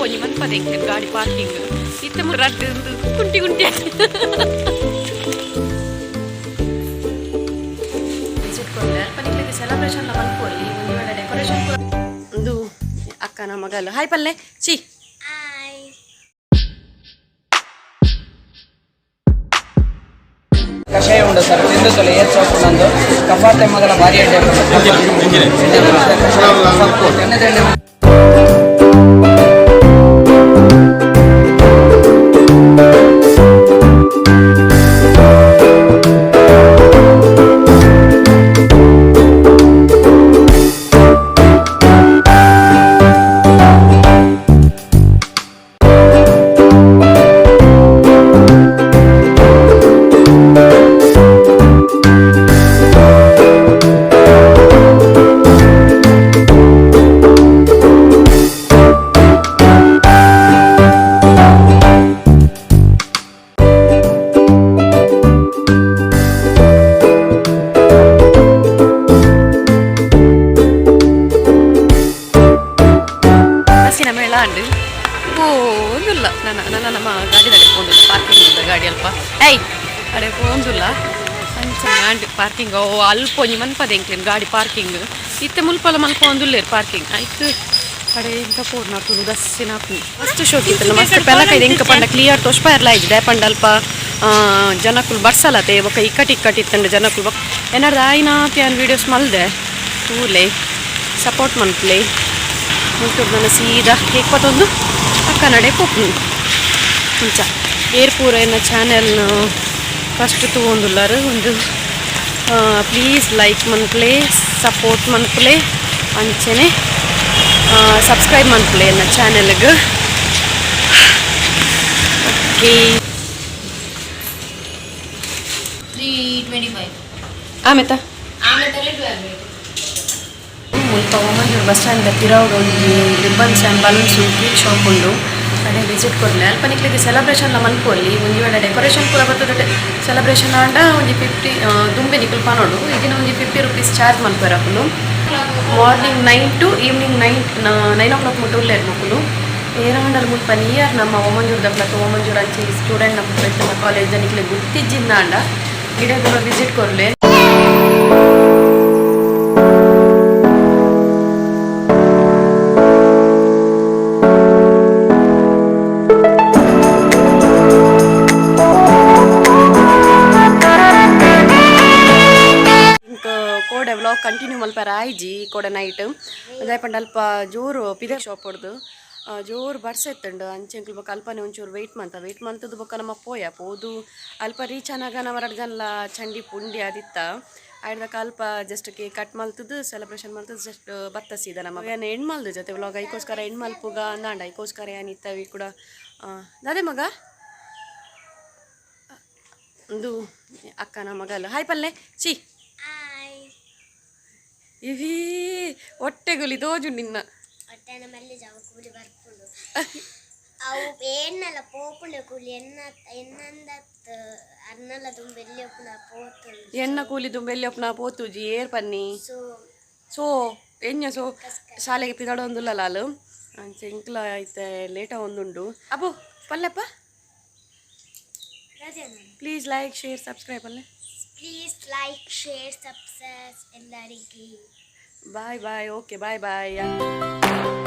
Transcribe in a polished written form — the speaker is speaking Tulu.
ಒಂಜಿ ಮನ್ಪದೆ ಎಂಕ್ಲೆನ್ ಗಾಡಿ ಪಾರ್ಕಿಂಗ್. ಇತ್ತೆ ರಡ್ಡ್ ಉಂದು ಕುಂಟಿ ಕುಂಟಿ ವಿಸಿಟ್ ಕೊರ್ಲೆ. ಅಲ್ಪ ನಿಕ್ಲೆಗ್ ಸೆಲೆಬ್ರೇಷನ್ ಲ ಮನ್ಪೊಲಿ, ಒಂಜಿ ವೇಳೆ ಡೆಕೋರೇಷನ್ ಪೂರ. ಉಂದು ಅಕ್ಕನ ಮಗಲ್. ಹಾಯ್ ಪಲ್ಲೆ ಚಿ. ಕಷಾಯ ಉಂಡು ಸರ್, ತಿಂದು ತೊಲೆ ಏತ್ ಸೋಪು ನಂದು ಕಫ ತೆಮ್ಮದಲ ಭಾರಿ ಎಡ್ಡೆ ಕಷಾಯ ಕಫ ಎಣ್ಣೆದ ಎಣ್ಣೆ. ಬಸ್ಸಿನ ಮೇಳ ಅಂಡು ಪೋಂದುಲ್ಲ. ನನ್ನ ನನ್ನ ನಮ್ಮ ಗಾಡಿ ಪೋಂದುಲ್ಲ. ಪಾರ್ಕಿಂಗ್ ಉಂಡು ಗಾಡಿ ಅಲ್ಪ. ಏಯ್, ಅಡೆ ಪೋಂದುಲ್ಲ. ಅಂಚ ಆಂಡ್ ಪಾರ್ಕಿಂಗ್. ಓ, ಅಲ್ಪ ಒಂಜಿ ಮನ್ಪದೆ ಎಂಕ್ಲೆನ್ ಗಾಡಿ ಪಾರ್ಕಿಂಗ್. ಇತ್ತೆ ಮುಲ್ಪಲ ಮನ್ಪೊಂದುಲ್ಲೇರ್ ಪಾರ್ಕಿಂಗ್. ಐಕ್ ಅಡೆ ಇಂತ ಪೋಡ್ ನಾತುನು ದಸ್ಸಿನ ಮಸ್ತ್ ಶೋಕ್ ಇತ್ತಲ್ಲ, ಮಸ್ತ್ ಪೆಲಕೈದು. ಎಂಕ ಪಂಡ ಕ್ಲಿಯರ್ ತೋಷ್ಪಾಯರ್ಲ ಇಜ್ಜಿ. ದಾಯೆ ಪಂಡ ಅಲ್ಪ ಜನಕುಲು ಬರ್ಸಲತೆ ಬೊಕ್ಕ ಇಕ್ಕಟ್ ಇಕ್ಕಟ್ ಇತ್ತಂಡು ಜನಕುಲು. ಬೊಕ್ಕ ಏನಾರ್ದು ಆಯ್ನಾತ್ ಯಾನ್ ವೀಡಿಯೋಸ್ ಮಲ್ದೆ. ತೂಲೆ, ಸಪೋರ್ಟ್ ಮನ್ಪುಲೆ. ಮುಲ್ತುರ್ದು ನನ ಸೀದಾ ಕೇಕ್ ಪತ್ತೊಂದು ಅಕ್ಕ ನಡೆ ಪೋಪುನು. ಮುಂಚ ಏರ್ ಪೂರ ಎನ್ನ ಚಾನೆಲ್ನ ಫಸ್ಟ್ ತೂವೊಂದುಲ್ಲಾರ್, ಒಂದು ಪ್ಲೀಸ್ ಲೈಕ್ ಮನ್ಪುಲೆ, ಸಪೋರ್ಟ್ ಮನ್ಪುಲೆ, ಅಂಚನೆ ಸಬ್ಸ್ಕ್ರೈಬ್ ಮನ್ಪುಲೆ ಎನ್ನ ಚಾನೆಲ್ಗ್. ಓಕೆ. 325. ಆಮೇತ. ಆಮೇಲೆ 12. ಮುಲ್ಪ ಓಮಂಜೂರು ಬಸ್ ಸ್ಟ್ಯಾಂಡ್ ಪಿರಾವುಡು ಒಂಜಿ ribbons and balloons cake shop ಉಂಡು. ಅಡೆ ವಿಸಿಟ್ ಕೊರ್ಲೆ. ಅಲ್ಪ ನಿಕ್ಲೆಗ್ ಸೆಲೆಬ್ರೇಷನ್ ಲ ಮನ್ಪೊಲಿ. ಒಂಜಿ ವೇಳೆ ಡೆಕೋರೇಷನ್ ಪೂರ ಬರ್ತದೆ. ಸೆಲೆಬ್ರೇಷನ್ ಆಂಡ ಒಂಜಿ 50 ದುಂಬೆ ನಿಕುಲು ಪನೊಡು. ಈಗಿನ ಒಂಜಿ 50 ರುಪೀಸ್ ಚಾರ್ಜ್ ಮನ್ಪುವೆರ್ ಅಕುಲು. Morning 9 to evening 9 o'clock ಮುಟ್ಟ ಉಲ್ಲೆರ್ ಮೊಕುಲು. ಏರಾಂಡಲ ಮುಲ್ಪ ನಿಯರ್ ನಮ್ಮ ಓಮಂಜೂರು ದಕ್ಲತ್ತ, ಓಮಂಜೂರು ಅಂಚೆ ಸ್ಟೂಡೆಂಟ್ ನಮ್ಮ ಕಾಲೇಜ್ ನಿಕ್ಲೆಗ್ ಗೊತ್ತಿಜ್ಜಿಂದ ಆಂಡ ಇಡೆ ವಿಸಿಟ್ ಕೊರ್ಲೆ. ಇಂಕ್ ಕೋಡೆ ವ್ಲಾಗ್ ಕಂಟಿನ್ಯೂ ಮಲ್ಪೆರ ಆಯ್ಜಿ. ಕೋಡೆ ನೈಟ್ ದಾಯೆ ಪಂಡ ಅಲ್ಪ ಜೋರು ಪಿದೆ ಶಾಪ್ ಹೊಡ್ದು ಜೋರು ಬರ್ಸ ಇತ್ತುಂಡು. ಅಂಚೆ ಎಂಕ್ಲು ಬೊಕ್ಕ ಅಲ್ಪನೆ ಒಂಚೂರು ವೆಯ್ಟ್ ಮಂತ, ವೆಯ್ಟ್ ಮಂತದ್ದು ಬೊಕ್ಕ ನಮ್ಮ ಪೋಯ. ಪೋದು ಅಲ್ಪ ರೀಚ್ ಆನಾಗ ನಮ್ಮ ರಡ್ಡ್ ಜನಲ ಚಂಡಿ ಪುಂಡಿ ಆದಿತ್ತ. ಆಯ್ದಕ್ಕ ಅಲ್ಪ ಜಸ್ಟ್ ಕೇಕ್ ಕಟ್ ಮಲ್ತದ್ದು, ಸೆಲೆಬ್ರೇಷನ್ ಮಲ್ತದ್ದು, ಜಸ್ಟ್ ಬತ್ತ ಸೀದಾ. ನಮ್ಮ ಏನ್ ಎಂಡ್ ಮಲ್ದು ಜೊತೆ ವ್ಲಾಗ್. ಐಕೋಸ್ಕರ ಎಂಡ್ ಮಲ್ಪುಗ ಅಂದಾಂಡ. ಐಕೋಸ್ಕರ ಏನ್ ಇತ್ತವಿ ಕೂಡ. ದಾದೆ ಮಗ? ಒಂದು ಅಕ್ಕನ ಮಗಲ್. ಹಾಯ್ ಪಲ್ಲೆ ಚಿ. ಇವೀ ಹೊಟ್ಟೆಗುಲಿ ತೋಜು ನಿನ್ನ. ಹೊಟ್ಟೆನ ಮಲ್ಲಿ ಜಾವ ಕೂಲಿ ಬರ್ಪುಂಡು. ಅವು ಎನ್ನಲ ಪೋಪುಂಡು ಕೂಲಿ ಎನ್ನ ಎನ್ನಂದತ್ ಅರ್ನಲ ದುಂಬೆಲ್ಲಿ ಒಪ್ಪುನ ಪೋತುಂಡು. ಎಣ್ಣ ಕೂಲಿ ದುಂಬೆಲ್ಲಿ ಒಪ್ಪುನ ಪೋತುಜಿ ಏರ್ ಪನ್ನಿ? ಸೊ. ಸೊ ಎഞ്ഞ ಸೊ ಶಾಲೆಗೆ ಪಿದಾಡೊಂದುಲ್ಲ ಲಾಲು. ಅಂಚೆ ಎಂಕ್ಲ ಐತೆ ಲೇಟ ಒಂದುಂಡು. ಅಬ್ಬು ಪಲ್ಲೆಪ್ಪ. ಪ್ಲೀಸ್ ಲೈಕ್, ಶೇರ್, ಸಬ್ಸ್ಕ್ರೈಬ್ ಅಲ್ಲೇ. ಪ್ಲೀಸ್ ಲೈಕ್, ಶೇರ್, ಸಬ್ಸ್ಕ್ರೈಬ್ ಎಲ್ಲರಿಗೆ. Bye bye. Okay, bye bye.